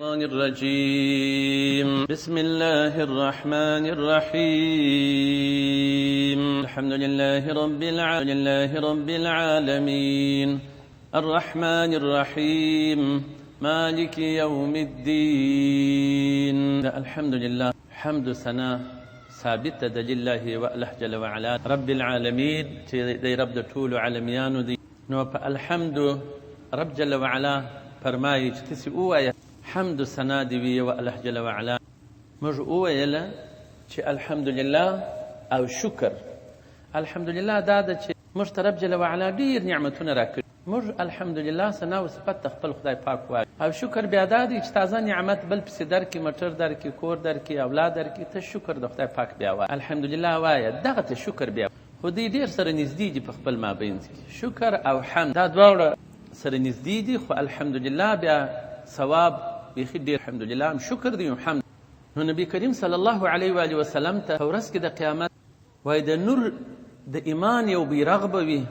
الرجيم بسم الله الرحمن الرحيم الحمد لله رب العالمين رب العالمين الرحمن الرحيم مالك يوم الدين الحمد لله حمد ثنا ثابت ده لله و الله جل وعلا رب العالمين چې دی رب د ټولو عالمیانو دی. نو په الحمد رب جل وعلا فرمایي چې تاسې ووایه حمد و ثنا دې وي یو الله جل وعلا. موږ وویله چې الحمدلله او شکر. الحمدلله دا ده چې موږ ته رب جل وعلا ډېر نعمتونه راکړي، موږ الحمدلله ثنا و صفت د خپل خدای پاک وایو. او شکر بیا دا دی چې تازه نعمت بل پسې درکړي، موټر درکړي، کور درکړي، اولاد درکړي، ته شکر د خدای پاک بیا وایه، الحمدلله وایه، دغه ته شکر بیا. خو دوی ډېر سره نږدې دي په خپل مابینځ کې، شکر او حمد دا دواړه سره نږدې دي، خو الحمدلله بیا ثواب بیخي ډېر، الحمدلله هم شکر دی هم حمد. نو نبی کریم صلی الله علیه و آله وسلم ته په ورځ کې د قیامت وای د نور د ایمان یو بیرغ به وي،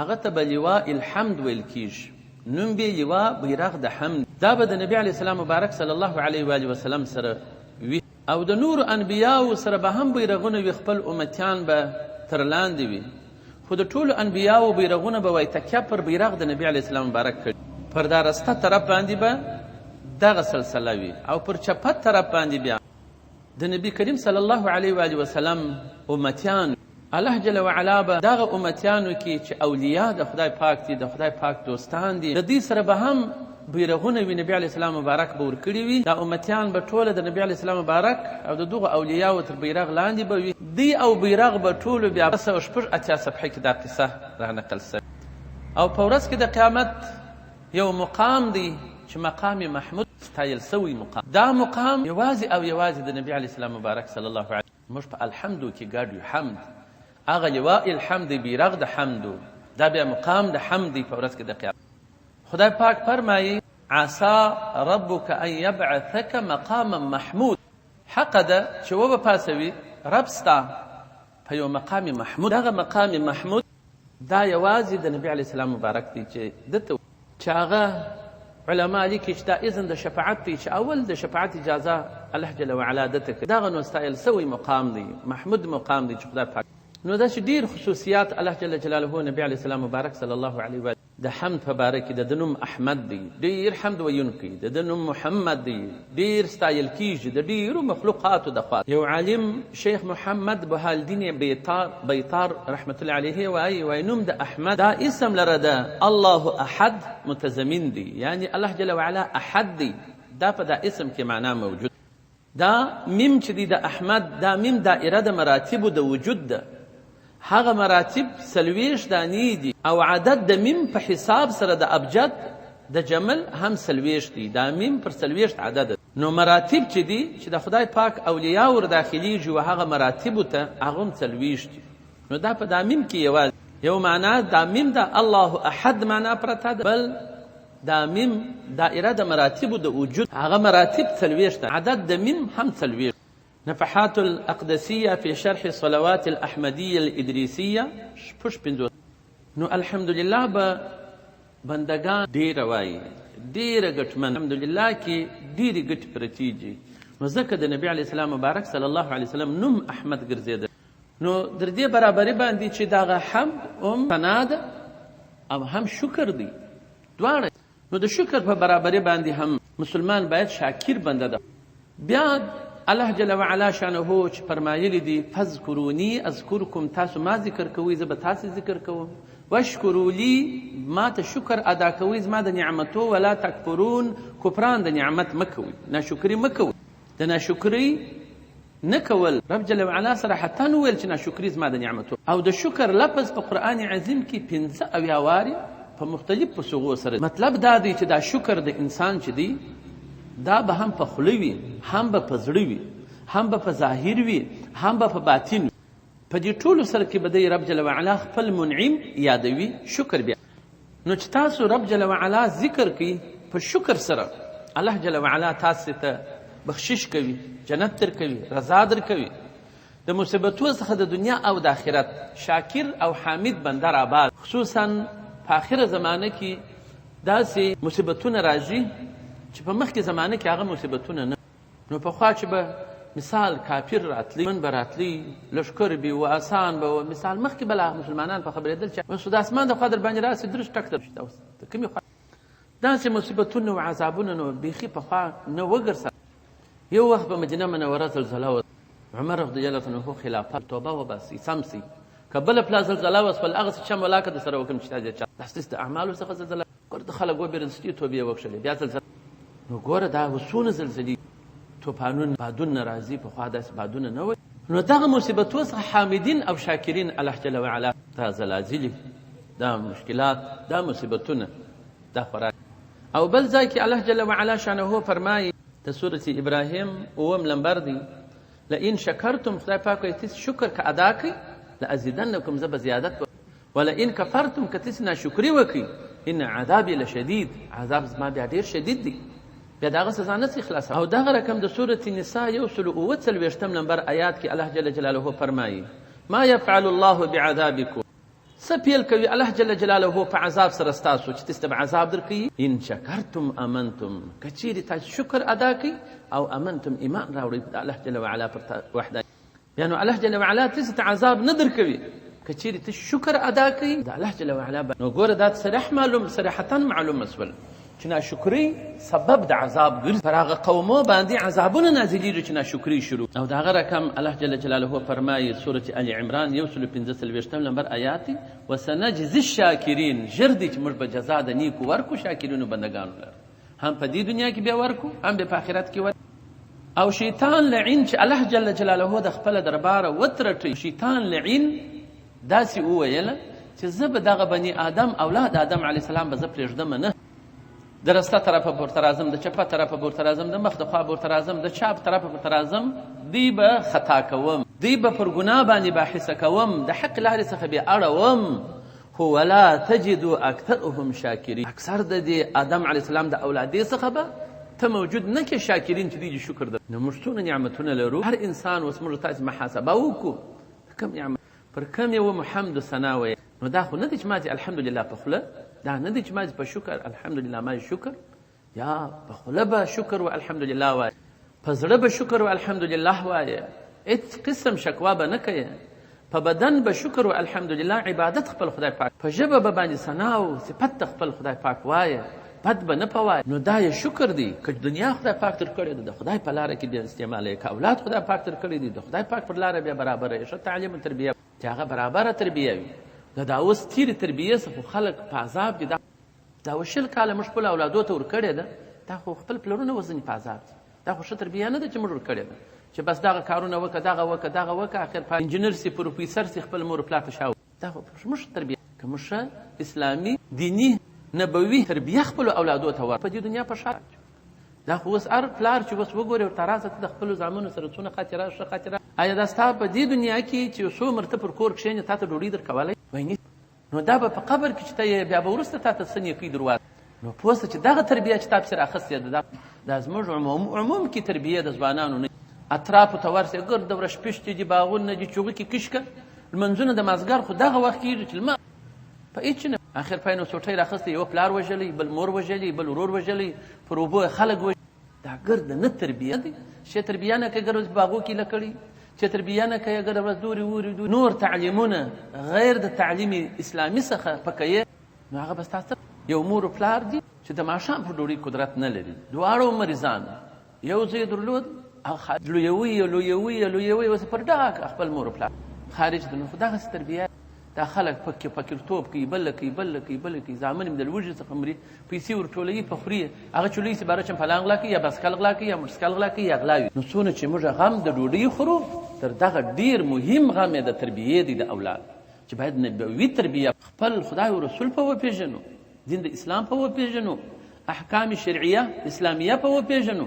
هغه ته به لواء الحمد ویل کیږي، نوم به لواء بیرغ د حمد. دا به د نبی علیه السلام مبارک صلی الله علیه و آله وسلم سره وي، او د نورو انبیاو سره به هم بیرغونه وي، خپل امتیان به تر لاندې وي، خو د ټولو انبیاو بیرغونه به وای تکیه پر بیرغ د نبی علیه السلام مبارک کړي. پر دا رسته طرف باندې به دغه سلسله وي، او پر چپه طرف باندې بیا د نبی کریم صلی الله علیه و آله وسلم امتیان. الله جل وعلا به دغه امتیانو کې چې اولیاء د خدای پاک دي، د خدای پاک دوستان دي، د دوی سره به هم بیرغونه وي، نبی علیه السلام مبارک به ورکړي وي. دا امتیان به ټوله د نبی علیه السلام مبارک او د دغو اولیاو تر بیرغ لاندې به وي. دوی او بیرغ به ټولو بیا 186 صفحه کې دا قصه را نقل شوې. او په ورځ کې د قیامت یو مقام دی چې مقام محمود ستایل شوی مقام، دا مقام یوازې او یوازې د نبی علیه السلام مبارک صلی الله علیه موږ په الحمدو کې ګډ یو. حمد هغه لواء الحمد دی، بیرغ د حمدو، دا بیا مقام د حمد دی په ورځ کې د قیامت. خدای پاک فرمایي عسى ربک ان یبعثک مقاما محمود، حق ده چې وبه پاڅوي رب ستا په یو مقام محمود. دغه مقام محمود دا یوازې د نبی علیه السلام مبارک دی چې ده ته چې هغه علما لیکي چې دا اذن د شفاعت دی، چې اول د شفاعت اجازه الله جل وعلا ده ته کوي. دغه نو ستایل سوی مقام دی، محمود مقام دی چې خدای پاک. نو داسې ډېر خصوصیات الله جل جلاله نبی علیه السلام مبارک صلی الله علیه وآله د حمد په باره کې د ده نوم احمد دی، ډېر حمد ویونکی، د ده نوم محمد دی، ډېر ستایل کیږي د ډېرو مخلوقاتو د خوا. یو عالم شیخ محمد بهالدین بیطار رحمت الله علیه وایي، وایي نوم د احمد دا اسم لره ده الله احد متضمن دی، یعنی الله جل وعلا احد دی، دا په دا اسم کې معنا موجود. دا میم چې دی د احمد، دا میم دائره د مراتبو د وجود ده، هغه مراتب 40 دانې دي، او عدد د میم په حساب سره د ابجد د جمل هم 40 دي، دا میم پر 40 عدد. نو مراتب چې دي چې د خدای پاک اولیاء ور داخلیږي و هغه مراتبو ته هغه هم 40 دي. نو دا په دا میم کې یوازې یو معنا دا میم ده الله احد معنا پرته ده، بل دا میم دائره د مراتبو د وجود هغه مراتب 40 ده، عدد د میم هم 40. نفحات الأقدسية في شرح الصلوات الأحمدية الإدريسية 56. نو الحمدلله به بندگان ډېره وایي، ډېره ګټمن الحمدلله کې ډېرې ګټې پرتې دي. نو ځکه د نبی علیه السلام مبارک صلی الله علیه وسلم نوم احمد ګرځېدل. نو در دې برابري باندې چې دغه حمد هم ثنا ده او هم شکر دی، دواړه. نو د شکر په برابري باندې هم مسلمان باید شاکر بنده ده. بیا الله جل وعلا شانه چې فرمایلی دي فاذکروني اذکرکم، تاسو ما ذکر کوئ زه به تاسو ذکر کوم، واشکروا لي ما ته شکر ادا کوئ زما د نعمتو، ولا تکفرون کفران د نعمت مه کوئ، ناشکري مه کوئ. د ناشکري نه کول رب جل وعلا صراحتاً وویل چې ناشکري زما د نعمتو. او د شکر لفظ په قرآن عظیم کې 75 وارې په مختلفو صوغو سره. مطلب دا دی چې دا شکر د انسان چې دی دا به هم په خوله وي، هم به په زړه وي، هم به په ظاهر وي، هم به په باطن وي. په دې ټولو سره کې به دی رب جل وعلا خپل منعم یادوي شکر بیا. نو چې تاسو رب جل وعلا ذکر کوي په شکر سره، الله جل وعلا تاسو ته بخشش کوي، جنت درکوي، رضا درکوي، د مصیبتو څخه د دنیا او د آخرت شاکر او حامد بنده را باد. خصوصا په آخره زمانه کې داسې مصیبتونه راځي چې په مخکې زمانه کې هغه مصیبتونه نه. نو پخوا چې به مثال کافر راتلی، من به راتلی، لښکر به و، اسان به و، مثال مخکې به لا مسلمانان په خبرېدل چې اوس د اسمان د خوا در باندې راسي درش ټک در شي. اوس د کومې خوا داسې مصیبتونه او عذابونه نو بیخي پخوا نه وګرځه. یو وخت په مدینه منوره زلزله وه، عمر رضی الله عنه خلافت توبه وباسي سم سي، که بله پلا زلزله وسول هغسې چم ولاکه در سره وکړم چې تا دې چا داسې د اعمالو څخه زلزله ګرد خلک وبېرل ستې توبې وکښلې بیا زلزله. نو ګوره دا څونه زلزلې، توپانونه، بادونه راځي، پخوا داسې بادونه نه وه. نو دغه مصیبتو څخه حامدین او شاکرین الله جل وعلا دا زلازلې، دا مشکلات، دا مصیبتونه، دا خوراک. او بل ځای کې الله جل وعلا شانه فرمایي د سورة ابراهیم اووم لمبر دی، لئن شکرتم، خدای پاک وایي تاسې شکر که ادا کړئ لازیدنکم، زه به زیادت وکړم، ولئن کفرتم، که تاسې ناشکري وکړئ ان عذابي لشدید، عذاب زما بیا ډېر شدید دی، بیا د هغه سزا نه سي خلاص. او دغه رقم د سورة نساء 147 نمبر آیات کې الله جل جلاله فرمایي ما يفعل الله بعذابکم، څه پیل کوي الله جل جلاله په عذاب سره ستاسو چې تاسو ته به عذاب درکوي، ان شکرتم امنتم، که چیرې تاسو شکر ادا کړئ او امنتم ایمان راوړئ په الله جل وعلا پر وحده، بیا نو الله جل وعلا تاسو ته عذاب نه درکوي که چیرې تاسو شکر ادا کړئ د الله جل وعلا. نو ګوره دا صریح معلوم، صراحتا معلومه سول چې ناشکري سبب د عذاب ګرځي، پر هغه قومو باندې عذابونه نازلېږي چې ناشکري شروع. او د هغه رقم الله جل جلاله فرمایي سورة آل عمران 145 نمبر آیات، وسنجزي الشاکرین، ژر دی چې موږ به جزا د نیکو ورکو شاکرینو بندګانو لره، هم په دې دنیا کې بیا ورکو، هم بیا په آخرت کې ورکو. او شیطان لعین چې الله جل جلاله د خپله درباره وترټي، شیطان لعین داسې وویله چې زه به دغه بني آدم اولاد آدم علیه السلام به زه پرېږدم نه، د رسته طرفه به ورته راځم، د چپه طرفه به ورته راځم، د مخ د خوا به ورته راځم، د چاپ طرفه به ورته راځم، دوی به خطا کوم، دوی به پر ګناه باندې باحثه کوم، د حق لارې څخه بې اړوم، خو ولا تجدو اکثرهم شاکرین، اکثر د دې آدم علیه السلام د اولادې څخه به ته موجود نه کې شاکرین چې دوی دې شکر در. نو موږ څونه نعمتونه لرو، هر انسان اوس موږ تاسې محاسبه وکړو کوم نعمت پر کوم یو مو حمد و ثنا ویل. نو دا خو نه دی چې ما دې الحمدلله په خوله، دا نه دی چې ما دې په شکر الحمدلله ما شکر، یا په خوله به شکر و الحمدلله وایې، په زړه به شکر و الحمدلله وایې، هېڅ قسم شکوا به نه کوې، په بدن به شکر و الحمدلله عبادت خپل خدای پاک، په ژبه به باندې ثنا او صفت ته خپل خدای پاک وایې، بد به نه په وایې. نو دا یې شکر دی که دنیا خدای پاک در کړې ده د خدای په لاره کې بیا استعمالوې، که اولاد خدای پاک در کړی دی د خدای پاک پر لاره بیا برابره یې، ښه تعلیم و تربیه چې هغه برابره تربیه وي. دا دا اوس تېرې تربیې څخه خو خلک په عذاب دي، دا اوس 20 کاله موږ خپلو اولادو ته ورکړې ده، دا خو خپل پلرونه اوس ځینې په عذاب دي، دا خو ښه تربیه نه ده چې موږ ورکړې ده چې بس دغه کارونه وکړه، دغه وکړه، دغه وکړه، اخر په انجینر سي پروفیسر سي خپل مور پلار ته شا. دا خو موږ تربیه که موږ ښه اسلامي دیني نبوي تربیه خپلو اولادو ته ورکړو په دې دنیا په ښه. دا خو اوس هر پلار چې اوس وګورې ورته راسه ته د خپلو زامنو سره څونه خاطره ښه خاطره، آیا دا ستا په دې دنیا کې چې څو عمر ته پر کور کښېنې تا ته ډوډۍ درکولی وایي نه، نو دا به په قبر کې چې ته یې بیا به وروسته تا ته څه نیکۍ درواز. نو پوه سه چې دغه تربیه چې تا پسې راخیستې ده دا زموږ عموم کې تربیه د ځوانانو نه، اطرافو ته ورسې ګرده ورځ پېښتې دي، باغونه دي، چوغکې کشکه، لمونځونه د مازدیګر خو دغه وخت کېږي چې لمر په هېڅ نه. اخر پای نو څوټی راخیستی، یوه پلار وژلی، بل مور وژلی، بل ورور وژلی، پر اوبو یې خلک وژلي. دا ګرده نه تربیه دی چې تربیه نه کوي، ګرده ورځ باغو کې لکړي، چې تربیه نه کوي ګرده ورځ دورې ووري دورې. نور تعلیمونه غیر د تعلیم اسلامي څخه پکې، نو هغه به ستا څه؟ یو مور و پلار دي چې د ماښام پر ډوډۍ قدرت نه لري، دواړو مریضان، یو زوی درلود هغه لویوي یې لویوي یې لویوي یې، اوس پر ډاګه خپل مور و پلار خارج دی. نو خو دغسې تربیه دا خلک پکې فقیرتوب کوي، بله کوي، بله کوي، بله کوي، زامن مې د لوږې څخه مري، پیسې ورټولوي په خوري، هغه چې لوی سي باره چمپلان غلا کوي یا باسکل غلا کوي یا موټرسایکل غلا کوي یا غلا وي. نو څونه چې موږ غم د ډوډۍ خورو تر دغه ډېر مهم غم یې د تربیې دی د اولاد، چې باید نبوي تربیه خپل خدای او رسول په وپېژنو، دین د اسلام په وپېژنو، احکام شرعیه اسلامیه په وپېژنو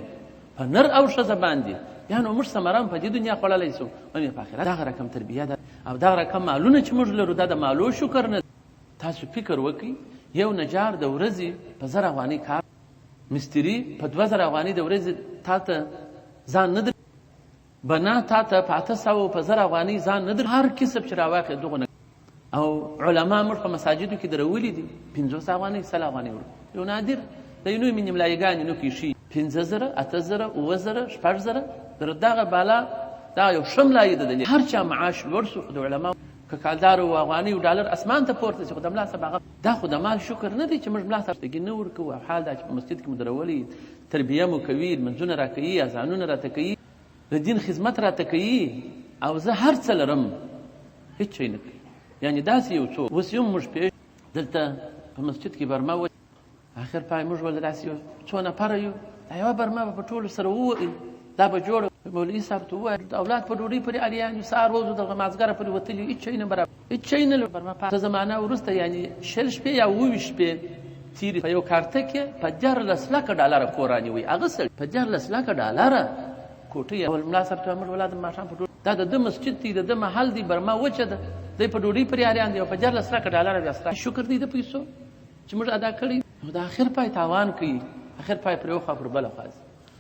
په نر او ښځه باندې، بیا نو موږ ثمره هم په دې دنیا خوړلی سو هم یې په آخرت. دغه رقم تربیه ده او دغه رقم مالونه چې موږ لرو دا د مالو شکر نه. تاسو فکر وکړئ یو نجار د ورځې په 1000 افغانۍ کار، مستري په 2000 افغانۍ د ورځې تا ته ځان نه در بنا، تا ته په 800 په 1000 افغانۍ ځان نه در، هر کسب چې راواخلې دغه نه. او علما موږ په مساجدو کې درولي دي 50 افغانۍ 100 افغانۍ ورکړي، یو نادر د یو نوم نیملایګانې نو کې شي. 5000، 8000، 7000، 6000 در دغه بالا دا یو ښه ملایي ده. د هر چا معاش لوړ شو، خو د علماو که کالدار او افغاني او ډالر اسمان ته پورته شي، خو د ملا صاحب هغه دا خو د مال شکر نه دی چې موږ ملا صاحب سترګې نه ورکوو. او حال دا چې په مسجد کې مو درولي، تربیه مو کوي، لمونځونه راکوي، اذانونه راته کوي، د دین خدمت راته کوي، او زه هر څه لرم، هیڅ شی نه کوي. یعنې داسې یو څوک اوس هم موږ پېښ دلته په مسجد کې برمه و، اخر پای موږ ول داسې یو څو نفره یو، دا یوه برمه به په ټولو سره ووهي، دا به جوړه. مولوي صاحب ته ووایه اولاد په ډوډۍ پورې اړیان یو، سهار وځو دغه مازدیګره پورې وتلي، هیڅ شی نه برابر، هیڅ شی نه لرو. برمه څه زمانه وروسته یعنې 20 شپې یا 27 شپې تېرې، په یو کارته کې په 13 لکه ډالره کور رانیوی، هغه سړي په 13 لکه ډالره کوټۍ. اول ملا صاحب ته موږ ولاد ماښام په ډوډۍ، دا د ده مسجد دی، د ده محل دی، برمه وچه ده، دی په ډوډۍ پورې اړیان دی، او په 13 لکه ډالره بیا ستا شکر دی د پیسو چې موږ ادا کړی. نو د اخر پای تاوان کوي، اخر پای پر یو خوا پر بله خوا ځي.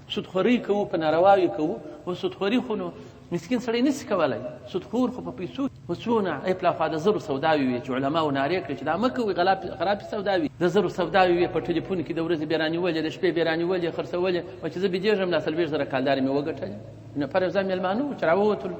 سودخوري کوو، په نارواوي کوو، او سودخوري خو نو مسکین سړی نشي کولی. سودخور خو په پیسو و څونه ای پلا خوا د زرو سوداوي وي چې علماو نارې کړې چې دا مه کوئ، خرابې سوداوي. د زرو سوداوي وي، په ټلیفون کې د ورځې بیا رانیولې، د شپې بیا رانیولې، خرڅولې. و چې زه بېدېږم لا 40 زره کالدارې مې وګټلې. نفر یو ځای مېلمانه وو چې راووتلو،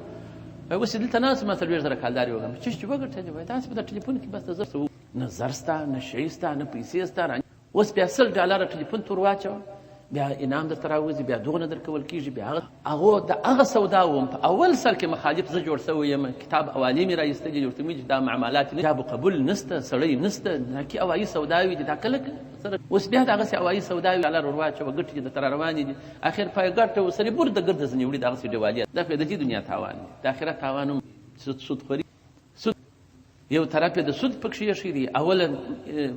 وایي اوس دلته ناست ما 40 زره کالدارې وګټم، چې چې وګټلې؟ وایي داسې په ټلیفون کې بس د زر نه زر سته، نه شی سته، نه پیسې سته. اوس بیا 100 ډالره ټلیفون ته ور واچوه، بیا انعام درته راوځي، بیا دغه نه درکول کېږي، بیا هغه هغو د هغه سودا وم. په اول سر کې مخالف زه جوړ شوی یم، کتاب حوالې مې را ایستلې، ورته مې چې دا معاملات نه، جاب قبول نشته، سړی نشته، ناکي هوایي سوداوي دي، دا کله سره اوس بیا دغسې هوایي سوداوي ډالر ور واچوه، ګټې دې درته را روانې دي، اخر پای ګټه و سرې بور د ګرده ځنې وړي. دغسې ډیوالي دا خو د دې دنیا تاوان دی، د آخرت تاوان هم سودخوري. سود یو طرف یې د سود پکښې ایښی دی، اوله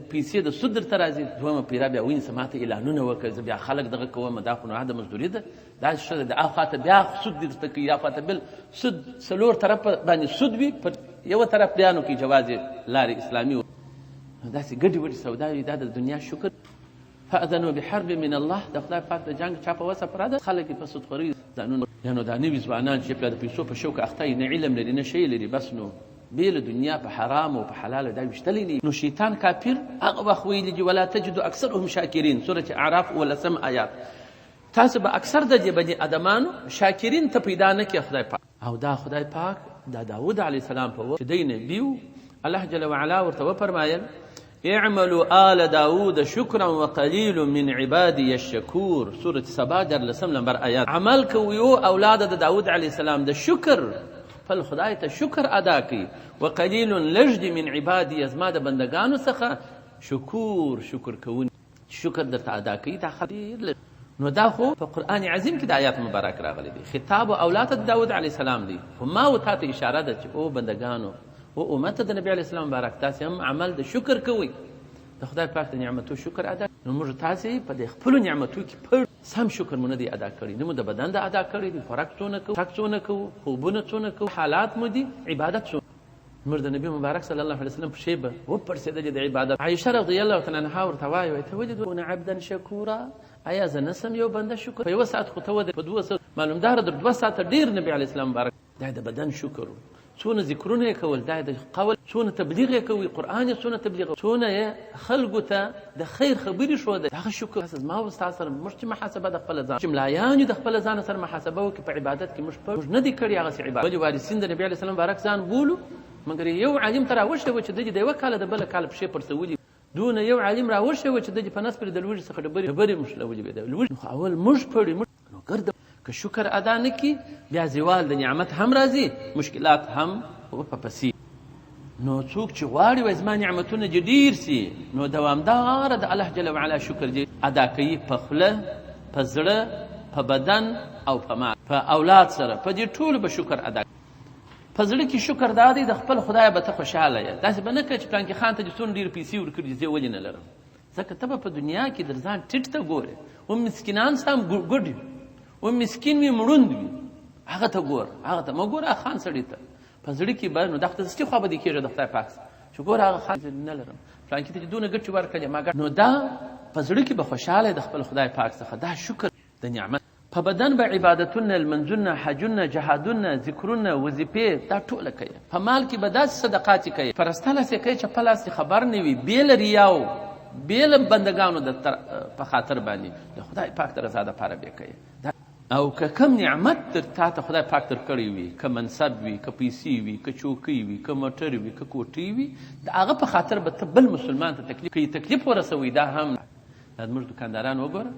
پیسې د سود درته راځي، دویمه پیره بیا ونیسه ماته اعلانونه وکړه، زه بیا خلک دغه کوم، دا خو نو د مزدوري ده، دا ښه ده، اخوا ته بیا سود دې درته کوي، اخوا ته بل سود، څلور طرف باندې سود وي، په یوه طرف بیا نو کوي جواز یې لارې اسلامي و. داسې ګډې وډې سودا وي. دا د دنیا شکر. فأذنوا بحرب من الله، د خدای پاک د جنګ چا په وسه پوره ده، خلک یې په سودخورۍ ځانونه یا نو دا نوي ځوانان چې پلا د پیسو په شوق اخته یې، نه علم لري نه شی لري، بس نو بې له دنیا په حرام او په حلال دا ویشتلی نه. نو شیطان کافر هغه وخت ویلي دي ولا تجد اکثرهم شاکرین، سورة اعراف 18 آیات. تاسو به اکثر د دې بني ادمانو شاکرین ته پیدا نه کړي خدای پاک. او دا خدای پاک دا داود علیه السلام په وخت چې دی نبي و، الله جل وعلا ورته وفرمایل اعملوا آل داود شکرا وقلیل من عبادی الشکور، سورة سبا 13 نمبر آیات. عمل کوئ اولاد د داود علیه السلام د شکر، خپل خدای ته شکر ادا کړئ، وقلیل لږ دي من عبادی، زما د بندګانو څخه شکور، شکر کوونکي شکر درته ادا کوي، دا خلک ډېر لږ. نو دا خو په قرآن عظیم کې د آیات مبارک راغلی دی، خطاب اولاد د داود علیه السلام دی، خو ما و تا ته اشاره ده چې او بندګانو او امت د نبی علیه السلام مبارک تاسې هم عمل د شکر کوئ، د خدای پاک د نعمتو شکر ادا. نو موږ تاسې په دې خپلو نعمتو کې پړ سم شکر مو نه دی ادا کړی، نه مو د بدن د ادا کړی دی، خوراک څونه کوو، څښاک څونه کوو، خوبونه څونه کوو، حالات مو دي، عبادت څونه. موږ د نبی مبارک صلی الله علیه وسلم پښې به وپړسېدلې د عبادت. عایشه رضی الله تعالی عنها ورته وایي، وایي ته ولې دونه عبدا شکورا، آیا زه نه سم یو بنده شکر؟ په یوه ساعت خو ته ودرې، په دوه ساعت معلومداره در 2 ساعته ډېر نبی علیه السلام مبارک دا د بدن شکر و، څونه ذکرونه یې کول، دا د قول څونه تبلیغ یې کوي، قرآن یې څونه تبلیغ، څونه یې خلکو ته د خیر خبرې ښودلې، هغه شکر. زما او ستا سره موږ چې محاسبه د خپل ځان، چې ملایان یو د خپل ځان سره محاسبه وکړي په عبادت کې، موږ نه دی کړی هغسې عبادت. ولې وارثین د نبي علیه السلام مبارک ځان بولو، مګر یو عالم ته راوښیوه چې ده دې د یوه کاله د بله کاله پښې پړسولي، دونه یو عالم راوښیوه چې ده دې په نس پورې د لوږې څخه ډبرې مښلولې وې، د لوږې خو اول موږ پړي، موږ نو ګرده که شکر ادا نه کړي بیا زوال د نعمت هم راځي، مشکلات هم ورپسې. نو څوک چې غواړي وایي زما نعمتونه دې ډېر سي، نو دوامداره د الله جل وعلا شکر دې ادا کوي، په خوله، په زړه، په بدن او په مال، په اولاد سره، په دې ټولو به شکر ادا کوي. په زړه کې شکر دا دی د خپل خدای به ته خوشحاله یې، داسې به نه کوې چې پلانکي خان ته دې څونه ډېرې پیسې ورکړي دي زه یې ولې نه لرم، ځکه ته به په دنیا کې در ځان ټیټ ته ګورې، هم مسکینان ستا هم ګډ وي، هم مسکین وي مړوند وي، هغه ته ګوره، هغه ته مه ګوره خان سړي ته. په زړه کې به نو دا خو دستي خوا به دې کېږي د خدای پاک سره چې ګوره هغه خان نه لرم، پلانکي ته دې دونه ګټې ورکړلې ما ګټه، نو دا په زړه کې به خوشحاله د خپل خدای پاک څخه، دا شکر د نعمت. په بدن به عبادتونه، لمونځونه، حجونه، جهادونه، ذکرونه، وظیفې دا ټوله کوي. په مال کې به داسې صدقات کوي، په رسته لاس یې کوي چې په لاس دې خبر نه وي، بې له ریاو، بې له بندګانو د په خاطر باندې د خدای پاک د رضا دپاره به یې کوې. او که کوم نعمت در تا ته خدای پاک درکړی وي، که منصب وي، که پیسې وي، که چوکۍ وي، که موټر وي، که کوټۍ وي، د هغه په خاطر به ته بل مسلمان ته تکلیف که تکلیف ورسوي، دا هم دا زموږ دکانداران وګوره،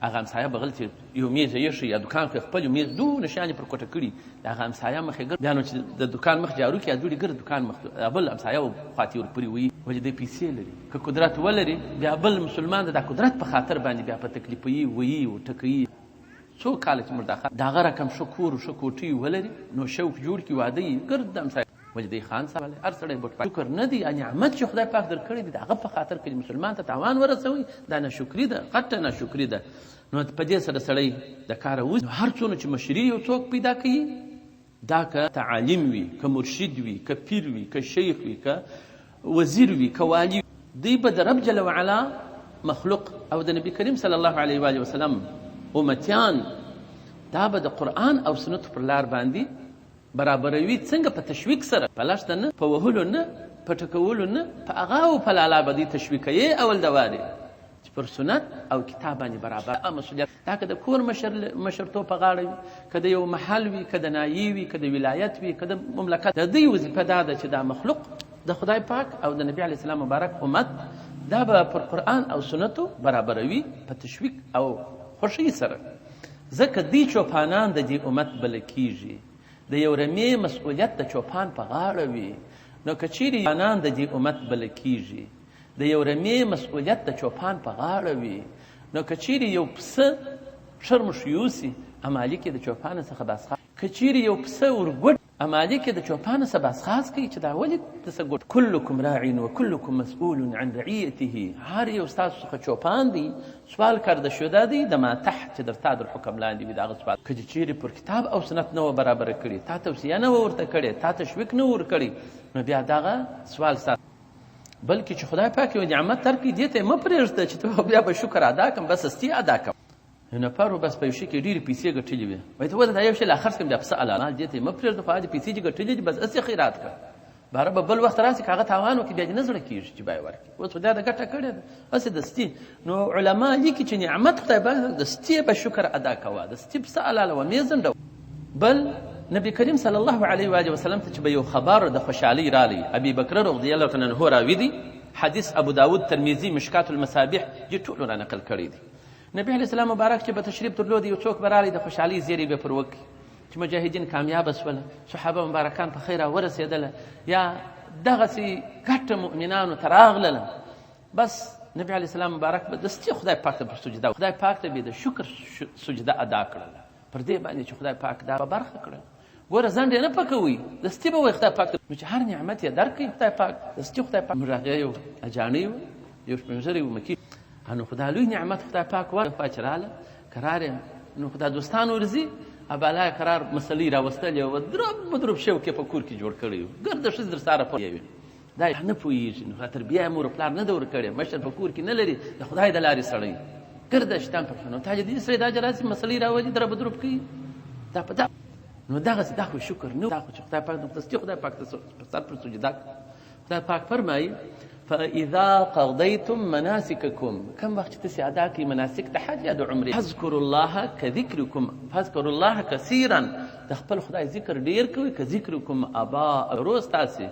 هغه همسایه بغل چې یو میز یې ایښی یا دکان خو یې خپل یو میز دونه شیان یې پر کوټه کړي، د هغه همسایه مخ یې ګرد بیا نو چې د دکان مخ جارو کړي یا دوړي ګرد دکان مخ بل همسایه خوا ته یې ورپورې وهي، ولې دی پیسې لري، که قدرت ولري بیا بل مسلمان د دا قدرت په خاطر باندې بیا په تکلیفوي، وهي، ټکوي. څو کاله چې موږ دا د هغه رقم ښه کور او ښه کوټۍ ولري نو شوق جوړ کړي واده یې ګرد د همسایه ولې دی خان صاحب هر سړی بوټ پاک شکر نه دی نعمت چې خدای پاک درکړی دی د هغه په خاطر که مسلمان ته تاوان ورسوي دا ناشکري ده، غټه ناشکري ده. نو په دې سره سړی د کاره وځي. نو هر څونه چې مشري یو څوک پیدا کوي، دا که عالم وي، که مرشد وي، که پیر وي، که شیخ وي، که وزیر وي، که والي وي، دوی به د رب جل وعلا مخلوق او د نبي کریم صلی الله علیه وآله وسلم امتیان دا به د قرآن او سنتو پر لار باندې برابروي. څنګه؟ په تشویق سره، په لښته نه، په وهلو نه، په ټکولو نه، په اغا او په لالا به دوی تشویقوي اول د وارې چې پر سنت او کتاب باندې برابر مسؤلیت. دا که د کور مشر مشرتوب په غاړه وي، که د یو محل وي، که د ناحیې وي، که د ولایت وي، که د مملکت، د دوی وظیفه دا ده چې دا مخلوق د خدای پاک او د نبي علیه السلام مبارک امت دا به پر قرآن او سنتو برابروي په تشویق او خوښۍ سره، ځکه دوی چوپانان د دې امت بلل کیږي. د یو رمې مسؤلیت د چوپان په غاړه وي، نو که چیرې چوپانان د دې امت بلل کیږي، د یو رمې مسؤلیت د چوپان په غاړه وي، نو که چیرې یو پسه شرمښ یوسي، مالک یې د چوپانه څخه بازخواست، که چیرې یو پسه ورګوډ، مالک یې د چوپانه څخه بازخواست کوي چې دا ولې پسه ګوډ. کلکم راع وکلکم مسؤول عن رعیته، هر یو ستاسو څخه چوپان دی، سوال کرده شده دی د ما تحت چې در تا در حکم لاندې وي د هغه سوال. که دې چیرې پر کتاب او سنت نه وه برابره کړې، تا توصیه نه وه ورته کړې، تا تشویق نه ورکړی، نو بیا دغه سوال ستا، بلکې چې خدای پاک یو نعمت درکړي دې ته یې مه پرېږده چې ته بیا به شکر ادا کړم، بس هستي ادا کوم. یو نفر و بس په یو شي کې ډېرې پیسې ګټلې وې، وایي ته وځه دا یو شی لا خرڅ کړم بیا پسه حلال مال دې ته یې مه پرېږده، خو هغه پیسې چې ګټلې دي بس هسې خیرات کړه، باره به بل وخت راسي که هغه تاوان وکړي بیا دې نه زړه کېږي چې باید ورکړي، اوس خو دا د ګټه کړې ده هسې دستي. نو علما لیکي چې نعمت خدای پاک دستي به شکر ادا کوه، دستي پسه حلالوه، مې ځنډوه. بل نبی کریم صلی الله علیه و آله وسلم ته چې به یو خبر د خوشحالۍ رالی، ابي بکر رضی الله تعالی عنه راوي دی، حدیث ابو داود، ترمذي، مشکات المصابیح دې ټولو را نقل کړی دی. نبی علیه السلام مبارک چې به تشریف درلود، یو څوک به رالی د خوشحالۍ زیری به پر وکړي چې مجاهدین کامیابه سوله، صحابه مبارکان په خیر ورسېدله، یا دغسې ګټه مؤمنانو ته راغلله، بس نبی علیه السلام مبارک به دستي خدای پاک ته پر سجده، خدای پاک ته به د شکر سجده ادا کړله پر دې باندې چې خدای پاک دا په برخه کړل. ګوره ځنډ یې نه پکوي، دستي به وایي خدای پاک ته، نو چې هر نعمت یې درکړي خدای پاک دستي خدای پاک. موږ هغه یو اجاڼۍ و، یو سپین ږیری و مکي، نو خدا لوی نعمت خدای پاک ورکړ چې راله کرار یې، نو خدا دوستان ورځي ابالا یې کرار مسلۍ راوستلې وه، درب مدرب شوق یې په کور کې جوړ کړی و، ګرده ښځې درسره په وې، دا نه پوهېږي، نو تربیه یې مور او پلار نه ده ورکړې، مشر په کور کې نه لري، د خدای د لارې سړی ګرده شیطان په نو تا دې سړی دا چې راسي مسلۍ راولي درب درب کوي دا په دا، نو دغسې دا خو شکر نه، دا خو چې خدای پاک نو دستي خدای پاک ته سر پر سجده. خدای پاک فرمایي فإذا قضيتم مناسككم، کوم وخت چې تاسې ادا کړئ مناسک د حج یا د عمرې، فاذکروا الله کذکرکم، فاذکروا الله کثیرا، د خپل خدای ذکر ډېر کوئ، کذکرکم ابا روز تاسې،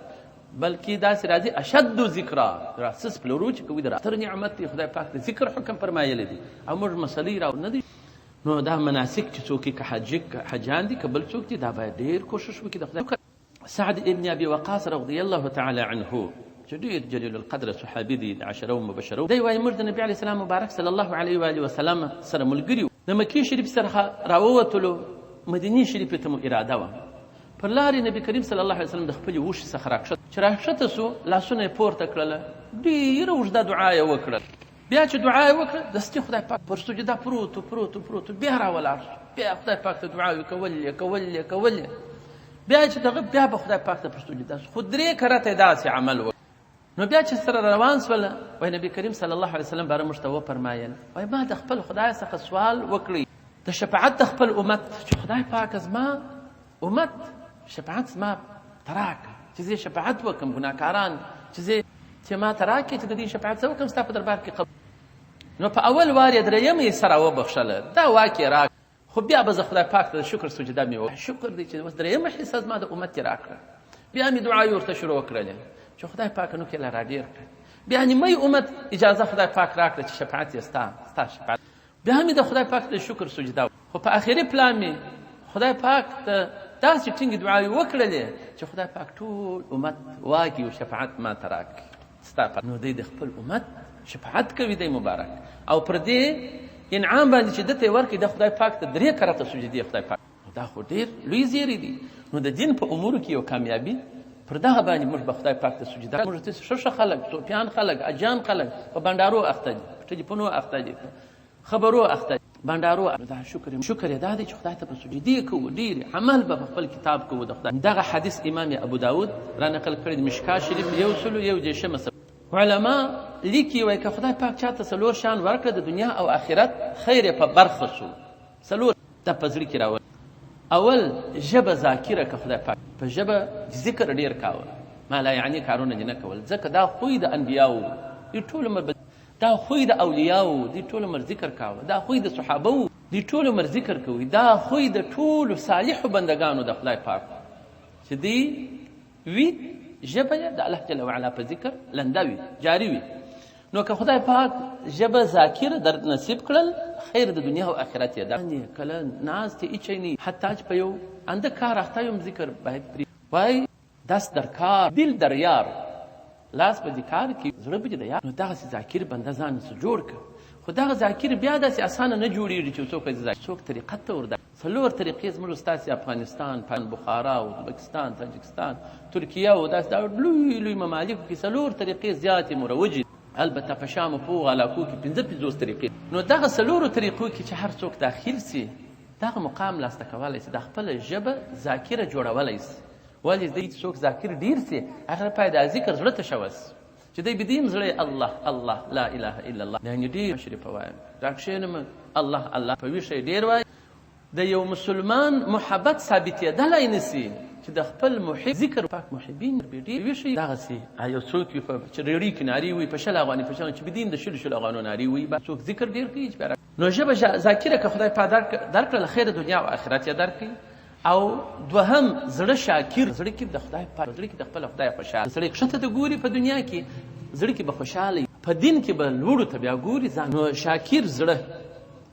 بلکې داسې راځي اشد ذکرا، راسس پلورو چې کوي د تر نعمت دی، خدای پاک د ذکر حکم فرمایلی دی او موږ مسلې را نه دی. نو دا مناسک چې څوک یې که حاجي حاجیان دي که بل څوک دي، دا باید ډېر کوشش وکړي د خدای. سعد ابن ابي وقاص رضی الله تعالی عنه چې ډېر جلیل القدر صحابي دی، د عشره مبشره دی، وایي موږ د نبي علیه السلام مبارک صلی الله علیه وآله وسلم سره ملګري وو، د مکې شریف څخه راووتلو، مدینې شریفې ته مو اراده وه. پر لارې نبي کریم صلی الله علیه وسلم د خپلې اوښې څخه راکښته، چې راکښته شو لاسونه یې پورته کړله، ډېره اوږده دعا یې وکړه. بیا چې دعا یې وکړه دستي خدای پاک پر سجده پروت و، پروت و، پروت و، بیا راولاړ شو، بیا خدای پاک ته دعاوې کولې کولې کولې، بیا چې دغه بیا به خدای پاک ته پر سجده شو، خو درې کرته یې داسې عمل وکړ. نو بیا چې سره روان سول، وایي نبي کریم صلی الله علیه وسلم باره موږ ته وفرمایل، وایي ما د خپل خدای څخه سوال وکړی د شفاعت د خپل امت، چې خدای پاک زما امت شفاعت زما ته راکړه چې زه شفاعت وکړم ګناهکاران چې زه چې ما ته راکړې چې د دې شفاعت زه وکړم ستا په دربار کې قبول. نو په اول وار یې درېیمه حصه راوبخښله، دا واک یې راکړ، خو بیا به زه خدای پاک ته د شکر سجده مې وکړه، شکر دی چې اوس درېیمه حصه زما د امت یې راکړه. بیا مې دعاوې ورته شروع کړلې چې خدای پاک نو کې لا راډېر کړه. بیا نیمه امت اجازه خدای پاک راکړه چې شفاعت یې ستا ستا شفاعت. بیا مې د خدای پاک ته شکر سجده، خو په اخري پلان مې خدای پاک ته داسې ټینګې دعاوې وکړلې چې خدای پاک ټول امت واګي او شفاعت ما ته راکړي ستا په. نو دی د خپل امت شفاعت کوي دی مبارک، او پر دې انعام باندې چې ده ته یې ورکړي د خدای پاک ته درې کرته سجدې خدای پاک. دا خو ډېر لوی زیری دی. نو د دین په امورو کې یو کامیابي پر دغه باندې موږ به خدای پاک ته سجده. موږ ته ښه ښه خلک، صوفیان خلک، اجان خلک په بنډارو اخته دي، په ټلیفونو اخته دي، خبرو اخته دي، بنډارو. دا شکر شکر دا دی چې خدای ته په سجدې کوو، ډېر عمل به په خپل کتاب کوو د خدای. دغه حدیث امام ابو داود را نقل کړی دی، مشکا شریف 131. علما لیکي وایي که خدای پاک چاته څلور شیان ورکړه د دنیا او آخرت خیر یې په برخه شو. څلور دا په زړه کې راولي. اول ژبه ذاکره که خدای پاک په ژبه ذکر ډېر کاوه، ما لا یعنی کارونه دې نه کول، ځکه دا خوی د انبیاو دي ټول عمر، دا خوی د اولیاو دي ټول عمر ذکر کاوه، دا خوی د صحابه وو دي ټول عمر ذکر کوي، دا خوی د ټولو صالحو بندګانو د خدای پاک چې دی وي ژبه یې د الله جل وعلا په ذکر لنده وي، جاري وي. نو که خدای پاک ژبه ذاکره در نصیب کړل خیر د دنیا او آخرت یې ده. کله ناست یې هیچی نه، حتی چې په یو انده کار اخته یم ذکر باید پرې وای. دست در کار دل در یار، لاس به دې کار کې زړه به دې د یار. نو دغسې ذاکر بنده ځان څه جوړ کړه، خو دغه ذاکر بیا داسې اسانه نه جوړېږي چې څوک څوک طریقت ته ورده. څلور طریقې زموږ ستاسې افغانستان، بخارا، ازبکستان، تاجکستان، ترکیه او داسې دا لوی لوی ممالکو کې څلور طریقې زیاتې مروجې، البته په شام او په علاقو کې 55 طریقې. نو دغه څلورو طریقو کې چې هر څوک داخل سي دغه مقام لاسته کولی سي، د خپله ژبه ذاکره جوړولی سي. ولې دی چې څوک ذاکر ډېر سي هغه پای دا ذکر زړه ته شوه سي چې دی به دې هم زړه الله الله لا اله الا الله، یعنې ډېر شریفه وایم راکښېنم الله الله په ویښه یې ډېر وایي. د یو مسلمان محبت ثابتېدلی نه سي چې د خپل محب ذکر پاک محبین به ډېر ویښه دغسې یو څوک وي چې رېړۍ کې نارې وي په 20 افغانۍ په 20 چې بدین د 20 افغانو نارې وي، څوک ذکر ډېر کوي چې بیا. نو ژبه ذاکره که خدای پاک درکړله خیر دنیا او آخرت یې درکړي. او دوهم زړه شاکر، زړه کې د خدای پاک، زړه کې د خپل خدای خوشحال، سړی کښته ته ګوري په دنیا کې زړه کې به خوشحاله، په دین کې به لوړو ته بیا ګوري ځان. نو شاکر زړه.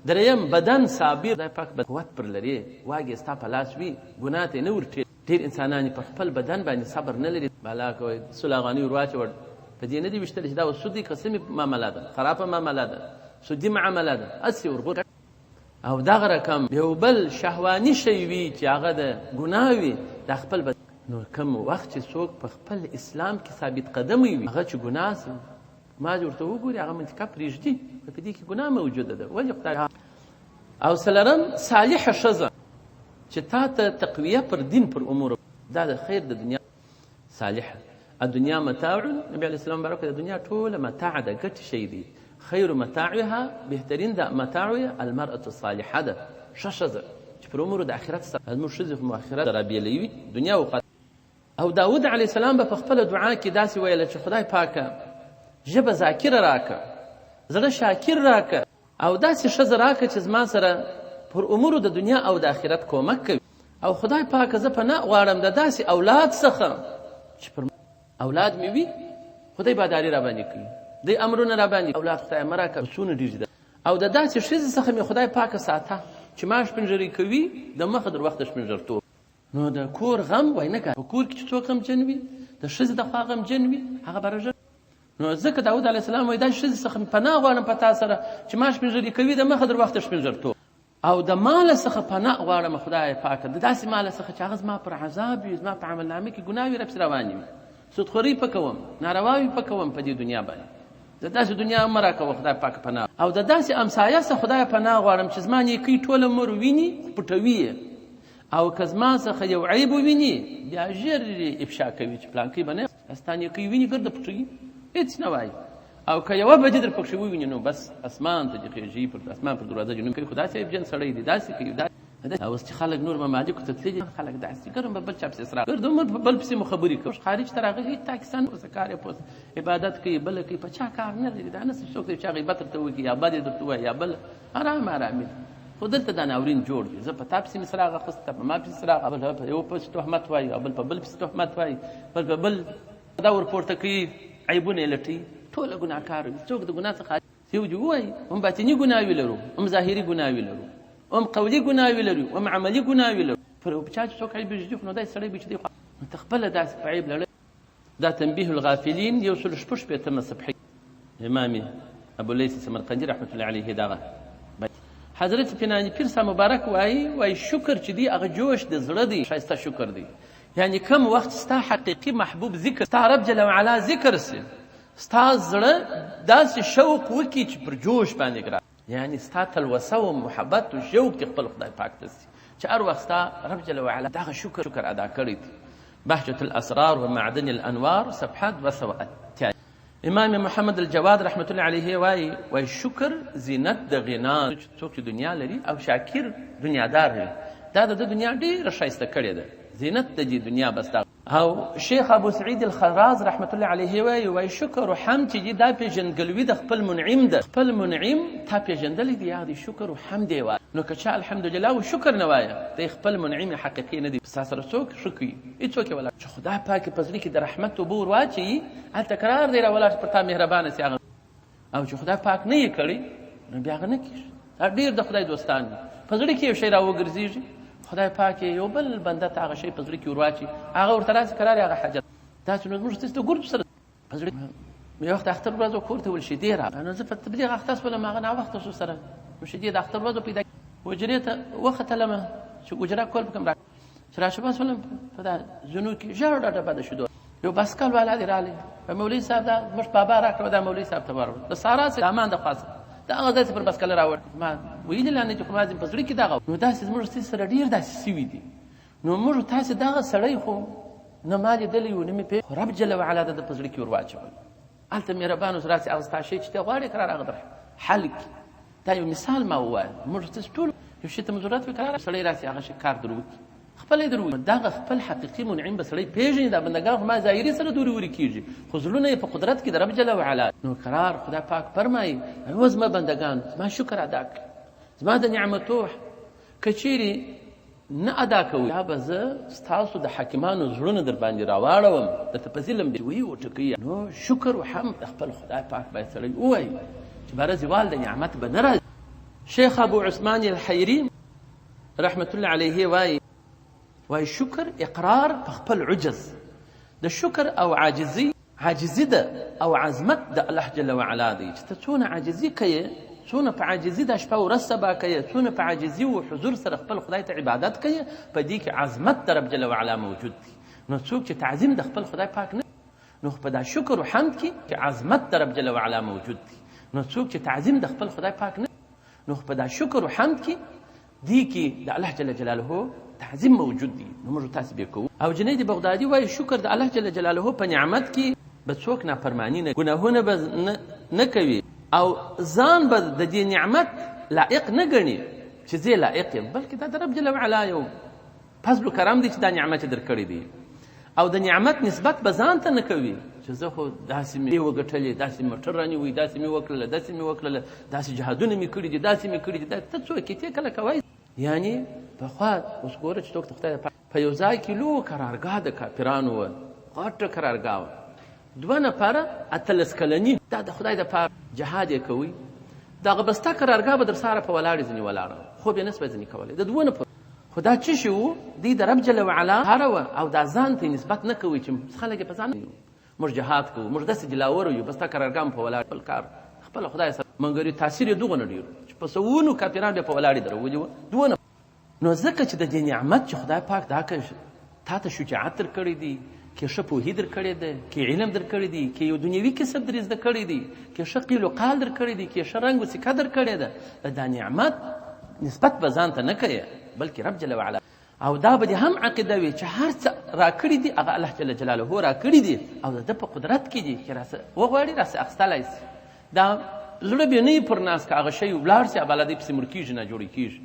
دریم بدن صابر، خدای پاک به قوت پر لري، واګې ستا په لاس وي، ګناه ته یې نه ورټېږي. ډېر انسانان پر خپل بدن باندې صبر نه لري، بالا کوي 100 افغانۍ ور واچوه په دې نه دي ویشتلی چې دا اوس سودي قسمې معامله ده، خرابه معامله ده، سودي معامله ده، هسې ورغور. او دغه رقم یو بل شهواني شی وي چې هغه د ګناه وي دا خپل بدن. نو کوم وخت چې څوک په خپل اسلام کې ثابت قدمه وي هغه چې ګناه سي ما دې ورته وګوري هغه منطقه پرېږدي، په دې کې ګناه موجوده ده، ولې خدای. او څلورم صالحه ښځه چې تا ته تقویه پر دین پر امور، دا د خیر د دنیا صالحه. الدنیا متاع، نبی علیه السلام مبارک د دنیا ټوله متاع ده، ګټ شی دی، خیر متاعها بهترین د متاع المرأة الصالحه ده، ښه ښځه چې پر امور د آخرت سره. زموږ ښځې خو مو آخرت رابېلوي وي دنیا و. او داود علیه السلام به په خپله دعا کې داسې ویله چې خدای پاکه ژبه ذاکره راکړه، زړه شاکر راکړه، او داسې ښځه راکړه چې زما سره پر امورو د دنیا او د آخرت کومک کوي. او خدای پاکه زه پناه غواړم د داسې اولاد څخه چې پر اولاد مې وي خدای باداري را باندې کوي، دی امرونه را باندې، اولاد خدای مه راکړه څونه ډېر دي. او د داسې ښځې څخه مې خدای پاکه ساته چې ما شپنږری کوي د مخه در وخته شپنږرتوب. نو د کور غم وای نه که په کور کې چې څوک غمجن وي د ښځې د خوا غمجن وي هغه به رژه. نو ځکه داود علیه السلام وایي داسې ښځې څخه مې پناه غواړم په تا سره چې ما شپنږری کوي د مخه در وخته شپنږرتوب. او د مال څخه پناه غواړم خدای پاکه د داسې مال څخه چې هغه زما پر عذاب وي، زما په عملنامه کې ګناوې راپسې روانې وي، سودخوري په کوم، نارواوي په کوم په دې دنیا باندې، د داسې دنیا مه راکوه خدای پاک پناه. او د داسې همسایه څخه خدای پناه غواړم چې زما نیکۍ ټوله عمر ویني خو پټوي یې، او که زما څخه یو عیب وویني بیا ژر یې افشا کوي چې پلانکی به نه ستا نیکۍ ویني ګرده پټوي هېڅ نه وایي. او که یوه بدي در پکښې وویني نو بس اسمان ته دې خېژي، پر اسمان پر دروازه دې نوم کوي، خو داسې عیبجن سړی دی، داسې کوي. اوس چې خلک نور ممالکو ته تللي، خلک داسې ګرم په بل چا پسې سره ګرځي، عمر په بل پسې مو خبرې کوي. خارج ته راغلي هېڅ پاکستان اوس کار یې پوس عبادت کوي، بل کوي، په چا کار نه لري. دا نه څوک دی چې غیبت درته وکړي یا بد یې درته ووایي یا بل، ارام ارامي ده. خو دلته دا ناورین جوړ دی، زه په تا پسې مې څراغ اخیسته، په ما پسې څراغ، بل په یو پسې تهمت وایي او بل په بل پسې تهمت وایي، بل په بل دا ورپورته کوي، عیبونه یې لټوي. ټوله ګناهکار وي، څوک د ګناه څخه یو دې ووایي. هم باطني ګناوې لرو، هم ظاهري ګناوې لرو، هم قولي ګناوې لرو، هم عملي ګناوې لرو. پر یو چا چې څوک عیب ږدي، خو نو داسې سړی به چې دی خو نو ته خپله داسې په عیب لړلی. دا تنبیه الغافلین 166مه صفحه، امام ابو لیث سمرقندي رحمة الله علیه دغه حضرت پنانی پیر صاحب مبارک وایي، وایي شکر چې دی هغه جوش د زړه دی، ښایسته شکر دی. یعنی کم وخت ستا حقیقي محبوب ذکر، ستا رب جل وعلا ذکر سي، ستا زړه داسې شوق وکړي چې پر جوش باندې ګران، یعنی ستا تلوسه او محبت او شوق دې خپل خدای پاک ته سي چې هر وخت ستا رب جل وعلا دغه شکر ادا کړی دی. بهجة الأسرار ومعدن الأنوار صفحه 280. امام محمد الجواد رحمة الله علیه وایي، وایي شکر زینت د غنا، څوک چې دنیا لري او شاکر دنیادار وي، دا د ده دنیا ډېره ښایسته کړې ده، زینت د دې دنیا بس دا. او شیخ ابو سعید الخراز رحمة الله علیه وایي، وایي شکر و حمد چې دي دا پېژندګلوي د خپل منعم ده، خپل منعم تا پېژندلی دی، هغه دی شکر و حمد یې وایه. نو که چا الحمدلله و شکر نه وایه، دی خپل منعم حقیقي نه دی. ستا سره څوک ښه کوي؟ هېڅوک یې ولاړ چې خدای پاک یې په زړه کې د رحمت اوبه ور واچوي، هلته قرار دی راولاړ چې پر تا مهربانه سي هغه. او چې خدای پاک نه یې کړی نو بیا هغه نه کېږي. دا ډېر د خدای دوستان دي، په زړه کې یو شی راوګرځېږي، خدای پاک یې یو بل بنده ته هغه شی په زړه کې ور واچوي، هغه ورته راسي قرار یې هغه حاجت. داسې نو زموږ ستاسو د ګردو سره په زړه یو وخت اختر ورځ کور ته ول شیدې راغله، نو زه په تبلیغ اخته سولم، هغه ناوخته شو سره نو شیدې د اختر ورځ پیدا حجرې ته وختلم چې حجره کول پکم را چې راشبه سولم، په دا زینو کې ژر ډډه بده شیدو یو باسکل والا دی راغلی، په مولوي صاحب دا موږ بابا راکړه، دا مولوي صاحب ته ورغلو د سارا سره امان د خوا څخه دا هغه ځای پر باسکل راوړ. ما ویلي لا نه چې خو ما په زړه کې دغه نو داسې زموږ ستاسو سره ډېر داسې سوي دي. نو موږ تاسې دغه سړی خو نه ما لیدلی و نه مې پې، خو رب جل وعلا د ده په زړه کې ور واچول. هلته مهربان اوس راسي هغه ستا شی چې ته غواړې قرار هغه در حل کړي. دا یو مثال ما ووایه، موږ تاسې ټول یو شي ته مو ضرورت وي، قرار سړی راسي هغه شي کار در وکړي، خپله یې در وکړي. دغه خپل حقیقي منعم به سړی پېژني. دا بندګان خو ما ظاهري سره دورې ورې کېږي، خو زړونه یې په قدرت کې د رب جل وعلا. نو قرار خدای پاک فرمایي، او زما بندګان زما شکر ادا کړئ، زما د نعمتو که چیرې نه ادا کوئ، دا به زه ستاسو د حاکمانو زړونه در باندې راواړوم، درته په ظلم به وي وټکوي. نو شکر و حمد د خپل خدای پاک باید سړی ووایي چې باره زوال د نعمت به نه راځي. شیخ ابو عثمان الحیري رحمة الله علیه وایي، وایي شکر اقرار په خپل عجز، د شکر او عاجزي عاجزي ده او عظمت د الله جل وعلا دی چې ته څونه عاجزي کوې، څونه په عاجزي دا شپه ورځ سبا کوې، څونه په عاجزي و حضور سره خپل خدای ته عبادت کوې، په دې کې عظمت د رب جل وعلا موجود دی. نو څوک چې تعظیم د خپل خدای پاک نه، نو په دا شکر و حمد کې چې عظمت د رب جل وعلا موجود دی. نو څوک چې تعظیم د خپل خدای پاک نه، نو په دا شکر و حمد کې دې کې د الله جل جلاله تعظیم موجود دی. نو موږ تاسې به کوو. او جنید بغدادي وایي شکر د الله جل جلاله په نعمت کې به څوک نافرماني نه، ګناهونه به نه کوي، او ځان به د دې نعمت لایق نه ګڼي چې زه لایق یم، بلکې دا د رب جل وعلا یو فضل و کرم دی چې دا نعمت یې درکړی دی. او د نعمت نسبت به ځان ته نه کوي چې زه خو داسې مې وګټلې، داسې موټر رانیوی، داسې مې وکړله، داسې مې وکړله، داسې جهادونه مې کړي دي، داسې مې کړي دي. ته څوک یې؟ ته کله کوی؟ یعنی پخوا اوس ګوره چې څوک د خدای په یو ځای کې لویه قرارګاه د کافرانو وه، غټه قرارګاه وه، دوه نفره 18 کلني دا د خدای دپاره جهاد یې کوي، دغه بسته قرارګاه به در سهاره په ولاړې ځینې ولاړه وه، خوب یې نه سوای ځینې کولی د دوه نفرو. خو دا څه شي وو؟ دوی د رب جل وعلا لپاره وه او دا ځان ته نسبت نه کوي چې خلک یې په ځان موږ جهاد کوو، موږ داسې دلاور یو، بس تا قرارګاه مو په ولاړ خپل کار خپله خدای سره، مګر یې تاثیر یې دغونه ډېر چې په سوونو کافران بیا په ولاړې درولي وه دونه. نو ځکه چې د دې نعمت چې خدای پاک دا که تا ته شجاعت درکړی دی، کې ښه پوهي درکړې ده، کې علم درکړی دی، کې یو دنیوي کسب درې زده کړی دی، کې ښه قیل و قال درکړی دی، کې ښه رنګ و سکه درکړې ده، دا نعمت نسبت به ځان ته نه کوې، بلکې رب جل وعلا. او دا به دې هم عقیده وي چې هر څه راکړي دي هغه الله جل جلاله راکړي دي او د ده په قدرت کې دي چې راسه وغواړي راسه اخیستلی سي. دا زړه به نه وي پر ناست که هغه شی ولاړ سي بله دی پسې مړ کېږي، نه جوړی کېږي.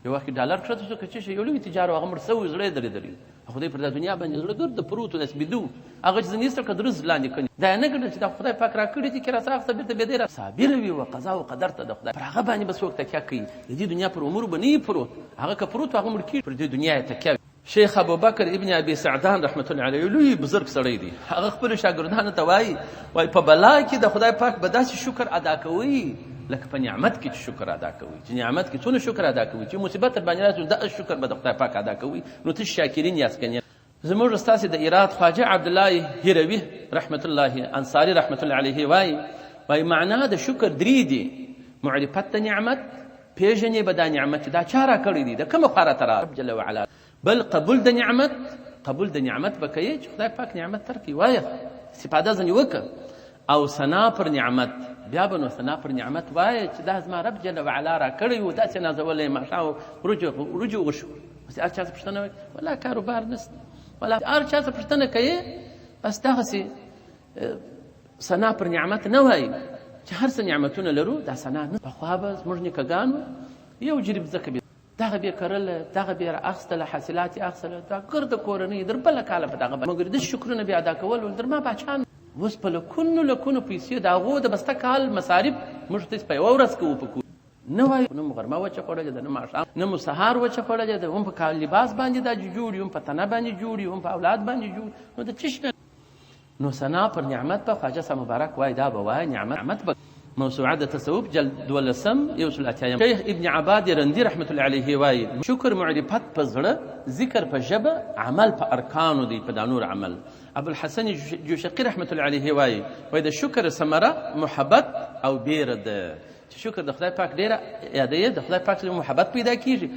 یو وخت کې ډالر کښته شو که څه شي، یو لوی تجار و، هغه مړ شوی، زړه یې درېدلی، خدای پر دا دنیا باندې زړه ګرد پروت و، داسې بیده و، هغه چې ځینې ایستل که درز لاندې کړي، دا یې نه ګڼل چې دا خدای پاک راکړي دي، که راڅخه اخیسته بېرته بیا دی را صابر وي و قضا و قدر ته د خدای پر هغه باندې به څوک تکیه کوي، د دې دنیا پر امورو به نه وي پروت، هغه که پروت و هغه مړ کېږي، پر دې دنیا یې تکیه وي. شیخ ابوبکر ابن ابي سعدان رحمت الله علیه لوی بزرګ سړی دی، هغه خپلو شاګردانو ته وایي، وایي په بلا کې د خدای پاک به داسې شکر ادا کوئ لکه په نعمت کې چې شکر ادا کوئ، چې نعمت کې څونه شکر ادا کوئ، چې مصیبت در باندې راشي دا شکر به د خدای پاک ادا کوئ، نو تاسو شاکرین یاست که نه؟ زموږ ستاسې د ایراد خواجه عبدالله هروي رحمت الله انصاري رحمت الله علیه وایي، وایي معنا د شکر درې دي، معرفت د نعمت، پېژنې به دا نعمت چې دا چا راکړی دی، د کومه خوا راته راغی، رب جل وعلا. بل قبول د نعمت، قبول د نعمت به کوې چې خدای پاک نعمت درکړي، وایه استفاده ځنې وکړه. او ثنا پر نعمت، بیا به نو ثنا پر نعمت وایې چې دا زما رب جل وعلا راکړی و، داسې نازولی یم، ماښام وریجو وشو. اوس هر چا څه پوښتنه وکړي، ولا کاروبار نشته، ولا هر چا څه پوښتنه کوي، بس دغسې ثنا پر نعمت نه وایي چې هر څه نعمتونه لرو دا ثنا نه. پخوا به زموږ نیکهګانو یو جریب ځکه به دغه به کرله، دغه به را اخیستله، حاصلات یې اخیستله، دا ګرده کورنۍ در بله کاله په دغه باندې، مګر د شکرونه بیا ادا کول ول در ما باچان. اوس په لکونو لکونو پیسې د هغو د بسته کال مصارف موږ ته په یوه ورځ کوو په کور. نه وایو نه مو غرمه وچه خوړلې ده، نه ماښام، نه مو سهار وچه خوړلې ده، هم په لباس باندې دا جوړ یو، هم په تنه باندې جوړ یو، هم په اولاد باندې جوړ، نو د څه شي نه. نو ثنا پر نعمت به خواجه صاحب مبارک وای، دا به وای نعمت به. موسوعه د تصوف جلد دولسم یو سل اتیایم. شیخ ابن عباد رندي رحمت الله علیه وایي، شکر معرفت په زړه، ذکر په ژبه، عمل په ارکانو دی، په دا نور عمل. ابوالحسن جوشقي رحمت الله علیه وایي، وایي د شکر ثمره محبت او بیره ده، چې شکر د خدای پاک ډېره یادوي، د خدای پاک سره محبت پیدا کیږي.